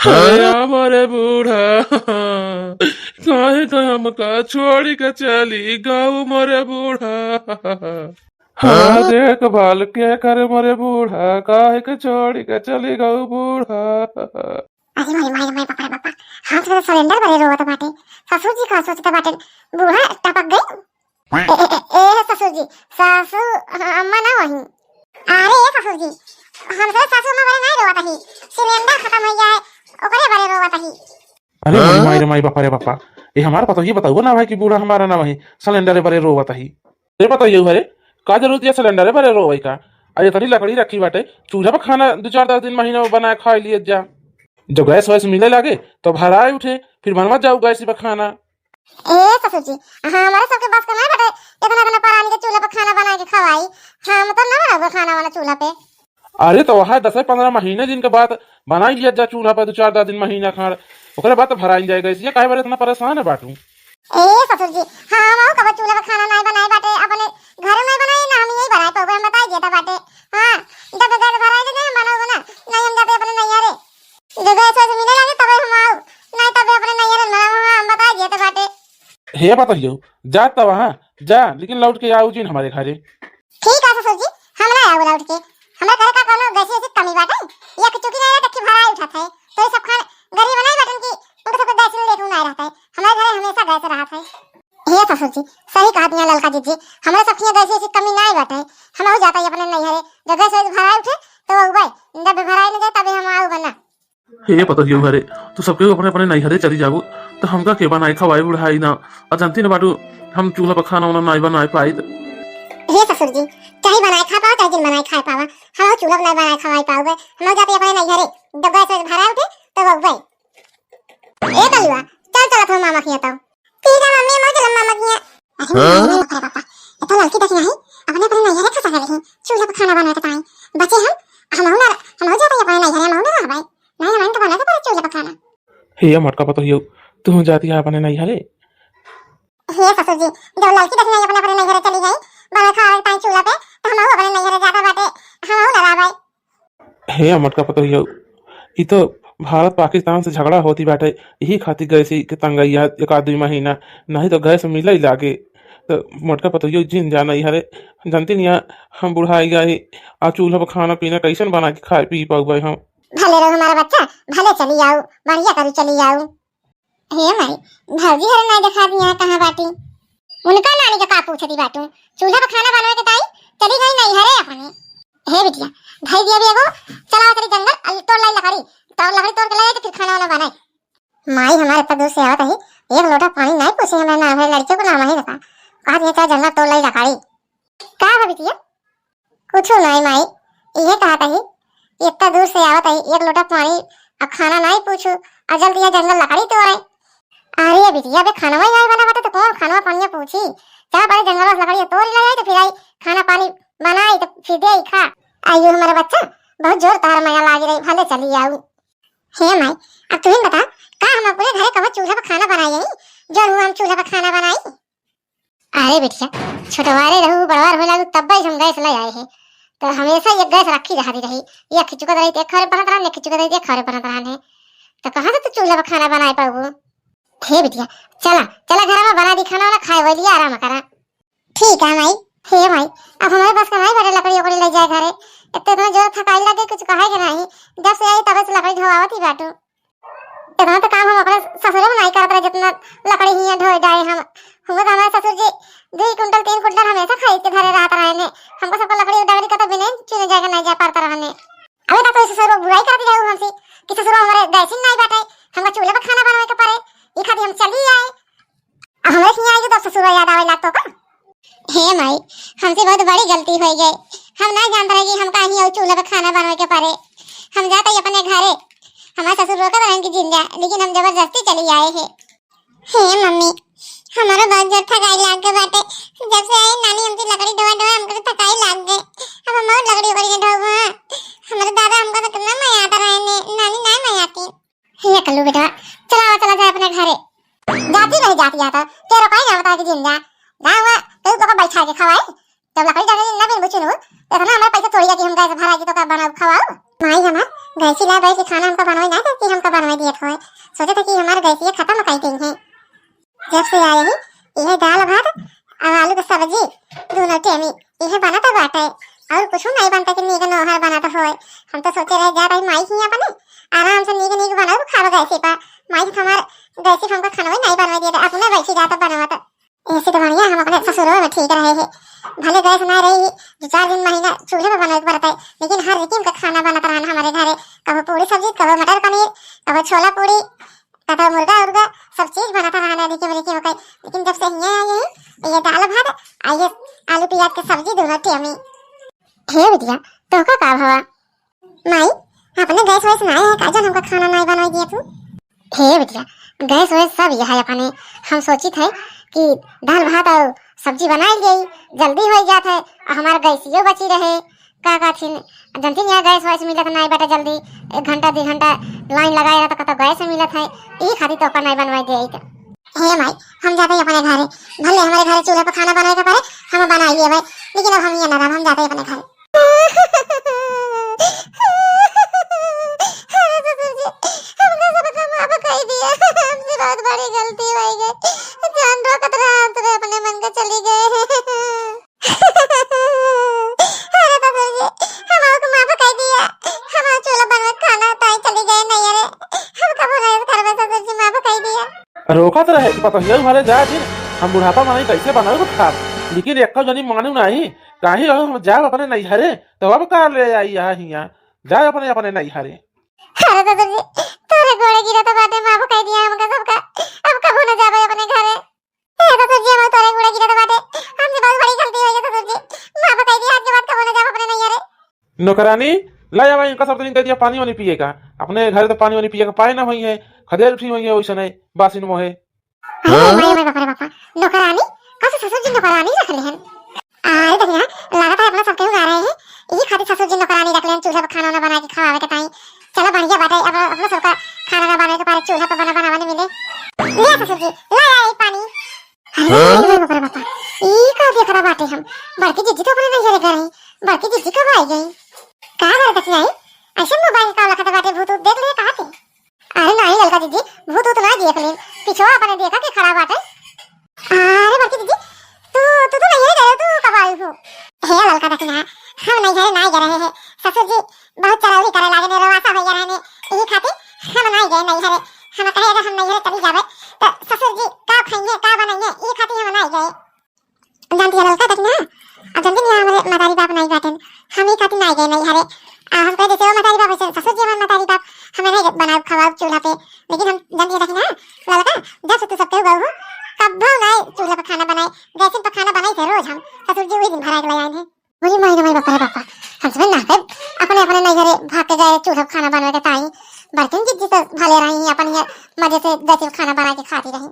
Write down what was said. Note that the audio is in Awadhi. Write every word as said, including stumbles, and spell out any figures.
हे मोरे बूढ़ा, काहे तो हमका छोड़ी के चली गऊ मोरे बूढ़ा। हाँ, देखभाल के करे मोरे बूढ़ा, काहे के छोड़ी के चली गऊ बूढ़ा। अरे माई, माई, माई, बाप रे बाप, हाथ में सिलेंडर बरे रोवत बाटे। ससुर जी का सोचत बाटे, बूढ़ा टपक गई। ए, ए, ए, ए, ससुर जी, सासू, हाँ, अम्मा ना वही। अरे ए ससुर जी, हमसे सासू अम्मा बरे नहीं रोवत ही, सिलेंडर खत्म हो गया है, ओकरे बरे रोवत ही। अरे माई, माई रे माई, बापा रे बापा, ये हमार पतोहिए बताउआ ना भाई कि बूढ़ा हमारा ना वही, सिलेंडर बरे रोवत ही। ए पतोहिए, अरे का जरूरत है सिलेंडर बरे रोवे का? अरे इतनी लकड़ी रखी बाटे, चूल्हा पर खाना दो चार दस दिन महीना में बनाए खा लिए जा। जब गैस वैस मिले लागे तो भराए उठे, फिर बनवा जाऊ गैस पर खाना। ए ससुर जी, हाँ, हमारे सबके बस का नहीं बाटे इतना इतना परानी के चूल्हा पर खाना बना के खवाई। हम तो ना बनाबो खाना वाना चूल्हा पे। अरे तो वह दस पन्द्रह महीने दिन के बाद बनाई लिया जा चूल्हा पर दो चार दस दिन महीना खाड़, ओकरे बाद तो भराई जाए गैस। ये काहे बारे इतना परेशान है बाटू? ए ससुर जी, हाँ, हम कब चूल्हा पर खाना नहीं बनाए बाटे, अपने घर में बनाई ना, हम यही बनाए पावे, हम बताई देता बाटे। हाँ, जब गैस भराई दे हम बनाओ ना, नहीं हम जाते अपने नैहरे। जो गैस वैस मिले लागे तबे हम आऊ, नहीं तबे अपने नैहरे में हम, हम बताई देता बाटे। हे पतोहियो, जा तब वहाँ जा, लेकिन लौट के आऊ जिन हमारे घरे। ठीक है ससुर जी, हम ना आऊ लौट के। हमारे घर का कोनो गैस की कमी बाटे? एक चुकी नहीं रहे, देखी भराई उठत है। तो ये सब खान गरीब नहीं बाटन कि उनके सबके गैस लेके नहीं रहता है। हमारे घरे हमेशा गैस रहत है। हे ससुर जी, सही कहा दिया ललका जी जी, हमारे सब खिया गैस की कमी नहीं बाटे। हम हो जाता है अपने नैहरे, जब गैस वैस भराई उठे तो वो उबाई, जब भराई न जाए तबे हम आऊ बना। हे पतोहियो घरे, तू सबके अपने अपने नैहरे चली जाबू, तो हमका के बनाई खवाई बुढ़ाई ना। और जानती ना बाटू, हम चूल्हा पर खाना वाना नहीं बनाए पाई तो। हे ससुर जी, चाहे बनाए खा पावा, चाहे जिन बनाए खाए पावा, हम चूल्हा पर नहीं बनाए खवाई पाओगे। हम जाते अपने नैहरे, जब गैस वैस भरा उठे तो वो गए। ए कलुआ, चल चलत हो मामा किया तो। ठीक है मम्मी, मैं चलम मामा किया। अरे हाँ? मम्मी, बाप रे बापा, ये तो लड़की देखी नहीं, अपने अपने नैहरे फंसा गई है, चूल्हा पर खाना बनाए के ताई। बचे हम, हम ना, हम हो जाते अपने नैहरे, हम ना रहबे। नहीं, हम तो बना के पर चूल्हा पर खाना। हे मोटका पतोहियो, तू जाती है अपने नैहरे? हे ससुर जी, जब लड़की देखी नहीं अपने अपने नैहरे चली गई, बना खाए ताई चूल्हा पे, तो हम अपने नैहरे जाता बाटे, हम ना रहबे। हे मोटका पतोहियो, ई तो भारत पाकिस्तान से झगड़ा होती बाटे, यही खातिर गैस के तंगैया एक आध दुई महीना, नहीं तो गैस मिले ही लागे। तो मोटका पतोहियो जिन जाना ही हरे, जानती नहीं हम बुढ़ाई गए, आ चूल्हा पर खाना पीना कैसन बना के खाए पी पाउबे हम? भले रहो हमारा बच्चा, भले चली आऊ, बढ़िया करू चली आऊ। हे माई, भौजी हरे नाई देखा दिया, कहाँ बाटी? उनका नानी के का पूछती बाटू? चूल्हा पे खाना बनवे के ताई चली गई नैहरे अपने। हे बिटिया, भाई दिया भी एगो, चला चली जंगल, अल तोड़ लाई लकड़ी, तो लकड़ी तोड़ के ले जाए तो फिर खाना वाना बनाए। माई हमारे इतना दूर से आवत ही, एक लोटा पानी नहीं पूछी हमें ना, हमारे लड़कियों को ना वहीं रखा, कहा दिया चल जंगल तोड़ लाई लकड़ी। का बा बिटिया? कुछ नहीं माई, इहे कहत ही, इतना दूर से आवत ही, एक लोटा पानी, आ खाना नहीं पूछू, आ जल्दी यहाँ जंगल लकड़ी तोड़े। अरे बिटिया, अबे खानवा ही नहीं बना बाटे तो कौन खानवा पानिया पूछी? जा पहले जंगल से लकड़ी तोड़ ले आई तो फिर आई खाना पानी बनाई तो फिर दे आई खा। आइयो हमारा बच्चा, बहुत जोर तार माया लागी रही, भले चली आऊ। हे माई, अब तू ही बता, का हम अपने घरे कब चूल्हा पर खाना बनाई, जो हम चूल्हा पर खाना बनाई? अरे बिटिया, छोटवारे रहू, बड़वार होए लागू, तब ही हम गैस ले आए हैं। तो हमेशा ये गैस रखी रहती रही, ये खिचुकत रही, एक खरे बनत रहन, एक खिचुकत रही, एक खरे बनत रहन है। तो कहाँ से तू चूल्हा पर खाना बनाए पाबू? हे बिटिया, चला, चला घर में बना दी खाना वाना खाए, वही लिए आराम करा। ठीक है माई। हे माई, अब हमारे पास का नहीं बैठे लकड़ी उकड़ी ले जाए घरे, इतने इतना जोर थकाई लगे, कुछ कहे के नहीं, जब से आई तब से लकड़ी ढोआवत ही बाटू। इतना तो काम हम अपने ससुरे में नहीं करत रहे, जितना लकड़ी हियाँ ढोए डाए हम। हुआ तो हमारे ससुर जी दुई कुंटल, तीन कुंटल हमेशा खरीद के धरे रहत रहे ने। हमको सबको लकड़ी डगरी का तो बिना चुने जाके नहीं जा पाता रहने। अबे तो कोई ससुर बुराई करती रहे हमसे कि ससुर हमारे गैस ही नहीं बाटे, हमको चूल्हे पर खाना बनवे के पड़े, ये खातिर हम चली आए। अब हमारे हियाँ आएगी तो ससुर याद आवे लागतो का? हे माई, हमसे बहुत बड़ी गलती हो गई। हम नहीं जानते रहे कि हमका ही और चूल्हा पे खाना बनवे के पड़े। हम जाते ही अपने घरे, हमारे ससुर रोके रहन की जिंदा, लेकिन हम जबरदस्ती चली आए हैं। हे मम्मी, हमारा बहुत जोर थकाई लाग गए बाटे। जब से आई नानी हमसे लकड़ी ढोआ ढोआ हमको तो थकाई लाग गए। अब हम और लकड़ी उकड़ी के ढोबो, हाँ। हमारे दादा हमको तो कितना मया आता रहे ने, नानी ना मया आती। हे कल्लू बेटा, चला, चला जाए अपने घरे। जाती नहीं जाती आता, तेरा कोई ना बता के जिंदा। गाँव में तू तो बैठा के खवाई। जब लकड़ी डगरी ना बिन बुझिन हो, तो इतना हमारे पैसा थोड़ी है कि हम गैस भरा के तो का बनाओ खवाओ। माई हमार, गैसी लाए बैठ के खाना हमका बनवाई ना देती, हमका बनवाई दियत होए। सोचत है कि हमार गैसिया खतम कई देई है। जब से आए ही, इहे दाल भात अउ आलू के सब्जी, दूनो टेमी, इहे बनत बाटे। अउर कुछ नहीं बनता कि नीक नोहर बनत होए। हम तो सोचे रहे, जा भाई माई हियां बने, आराम से नीक नीक बनाऊ खाब गैसी पर। माई तो हमार गैसी पर हमका खाना नहीं बनवाई दिए, अपने बैठी जात बनवत। ऐसे तो बढ़िया हम अपने ससुरो में ठीक रहे हैं। भले गैस ना रही, दो चार दिन महीना चूल्हे पे बनावे के पड़ता है, लेकिन हर रीति का खाना बनत रहन हमारे घरे। कबो पूरी सब्जी, कबो मटर पनीर, कबो छोला पूरी, कबो मुर्गा उर्गा, सब चीज बनत रहन रीति रीति का। लेकिन जब से हियां आई है, ये दाल भात, आ ये आलू प्याज के सब्जी, दूनो टेमी। हे बिटिया, तोहका का भवा? माई, अपने गैस वैस नाई है का, जौन हमका खाना नाई बनवाई दिया तू? हे बिटिया, गैस वैस सब यह है अपने। हम सोचित है कि दाल भात अउ सब्जी बनाई जाई, जल्दी हो जात है, अउ हमार गैसियो बची रहे। का कहथिन, जनती यहाँ गैस वैस मिलत नाई बाटे जल्दी, एक घंटा दो घंटा लाइन लगाए रहा तो कतो गैस मिलत है, ई खातिर तोहका नाई बनवाई दे। हे माई, हम जाते ही अपने घरे, भले हमारे घरे चूल्हा पर खाना बनाए के पड़े, हम बनाई लेबे, लेकिन अब हम ये ना रहब, हम जाते ही अपने घरे। अरे ससुर जी, हमका सबका माफ कर दिया, हमसे बहुत बड़ी गलती हो गई। जान रोकत रहा, हम तो अपने मन का चली गए। अरे ससुर जी, हम आपको माफ कर दिया, हमारा चूल्हा बनवा खाना ताई चली गए नहीं। अरे हम कबो नहीं करबे ससुर जी, माफ कर दिया। रोकत रहे कि पतोहिया घरे जाए दिन, हम बुढ़ापा मानी कैसे बनावे खाब, लेकिन एक जनी मानू नहीं। काहे रहो, हम जाब अपने नैहरे, तब अब का ले आई यहाँ हियाँ, जाब अपने, अपने नैहरे। अरे ससुर जी, तोरे गोड़े गिरत बाटे, माफ कर दिया हमका सबका, अब कबो न जाबे अपने घरे। ए ससुर जी, हम तोरे गोड़े गिरत बाटे, हमसे बहुत बड़ी गलती हो गई ससुर जी, माफ कर दिया, आज के बाद कबो न जाब अपने नैहरे। नौकरानी, ला आवा इनका सब दिन दे दिया पानी वानी पिए का, अपने घरे तो पानी वानी पिए का पाए ना होई है, खदेड़ उठी होई है वैसे नहीं, बासिन मोहे। अरे माई, माई, बाप रे बापा, नौकरानी? कब से ससुर जी नौकरानी रख लेहन? अरे देखिया, लागत है अपना सबके उगा रहे हैं, यही खातिर ससुर जी नौकरानी रख लेहन, चूल्हा पर खाना वाना बना के खवावे के ताई। चलो बढ़िया बात है, अब अपना सबका खाना ना बनावे के पारे, चूल्हा पर बना बनावे नहीं मिले। ले ससुर जी, ला आई पानी। अरे माई, माई, बाप रे बापा, ई का देख रहा बाटे हम? बड़की जिज्जी तो अपने नैहरे गए रही, बड़की जिज्जी कब आई गई? का करे देखिया, ऐसे मोबाइल का लखत बाटे, भूत देख लिए कहा थे? अरे नहीं ललका दीदी, भूत उत ना देख लेन, पिछवा अपने देखा के खड़ा बाटे। अरे बड़की दीदी, तू, तू तो नहीं गए, तू कब आई हो? हे ललका दखिना, हम नैहरे नहीं गए रहे हैं, ससुर जी बहुत चरौरी करे लागे ने, रोवासा हो गया रहने, यही खातिर हम नहीं गए नैहरे। हम कहे अगर हम नैहरे चली जावे तो ससुर जी का खाएंगे, का बनाएंगे, यही खातिर हम नहीं गए। जानती है ललका दखिना, अब जानती नहीं हमारे मतारी बाप नहीं बाटेन, हम ही खातिर नहीं गए नैहरे। आ हम कहे जैसे वो मतारी बाप वैसे ससुर जी हमारे मतारी बाप, हमें नहीं बनाओ खवाओ चूल्हा पे। लेकिन हम जानती है दखिना ललका, जब से तू सब केहू गऊ हो, कब्बो नहीं चूल्हा पे खाना बनाए, गैसिन पे खाना बनाई थे रोज हम, ससुर जी वही दिन भरा के ले आए हैं। वही माई रे माई, बापा रे बापा, हम सब ना गए, अपने अपने नैहरे भाग के गए चूल्हा पे खाना बनवे के ताई। बड़किन जिज्जी तो भले रही, अपन ये मजे से गैसिन खाना बना के खाती रही।